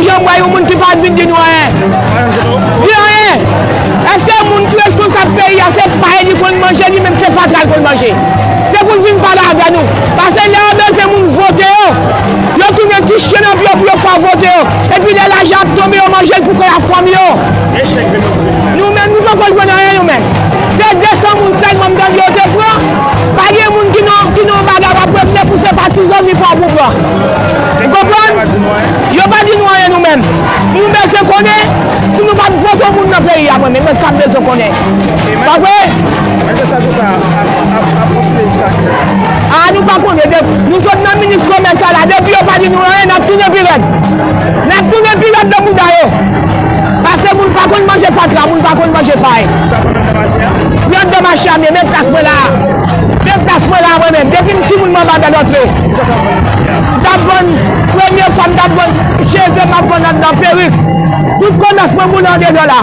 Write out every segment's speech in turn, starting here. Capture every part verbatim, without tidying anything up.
Jan m wè yon moun ki pa vin di nou anyen. Di anyen. Èske moun ki reskonsab peyi a se pa li konn manje, li menm se fatra l konn manje? Se pou l vin pale avè nou. Paske lè yo bezwen moun vote yo, yo tounen ti chen nan pye yo pou yo fè vote yo. Epi lè lajan ap tonbe, yo manje l pou kò y ak fanmi yo. Nou menm, nou poko jwenn anyen nou menm. Se de san moun sèlman m tande yo te pran. Pa gen moun ki nan, ki nan bagay w ap regle pou se pa ti zanmi pa w pou pran. Ou konprann? Yo pa di nou anyen nou menm. Nou bezwen konnen si nou pa t vote yon moun nan peyi a, mwen menm, men sa m bezwen konnen. Pa vre? A, nou pa konnen. De, nou sot nan minis komès la, depi yo pa di nou anyen, n ap tounen pi rèd. N ap tounen pi rèd nan bouda yo. Paske moun pa konn manje fatra, moun pa konn manje pay. Mwen anndan mache a, men, men plas mwen la. Men plas mwen la, mwen menm. Depi m timoun, m anba bèl antre. M t ap vann, premye fwa m t ap vann cheve, m ap vann anndan perik. Tout komès mwen boule andedan la.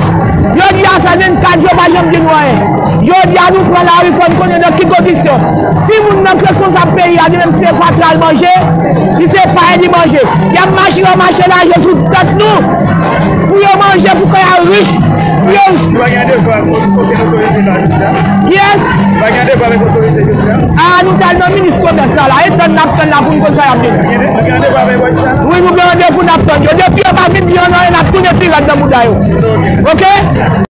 Jodi a, sa vennkat jou, yo pa janm di nou anyen. Jodi a, nou pran lari, fò n konnen nan ki kondisyon. Si moun nan k reskonsab peyi a, li menm se fatra l manje, li se pay li manje. Y ap mache, y ap mache lajan sou tèt nou. Pou yo manje, pou kò y a rich. Pou yo... Nou pa gen devwa pou okenn otorite la jodi a? Yes. Nou pa gen devwa avèk otorite jodi a? A, nou t al nan minis komès la, la. E tann n ap tann la pou n konn sa y ap vini. Nou gen, nou gen randevou avèk bò isit la? Wi, nou gen randevou n ap tann yo. Depi yo pa vin di yo anyen, n ap tounen pi rèd nan bouda yo. Ok?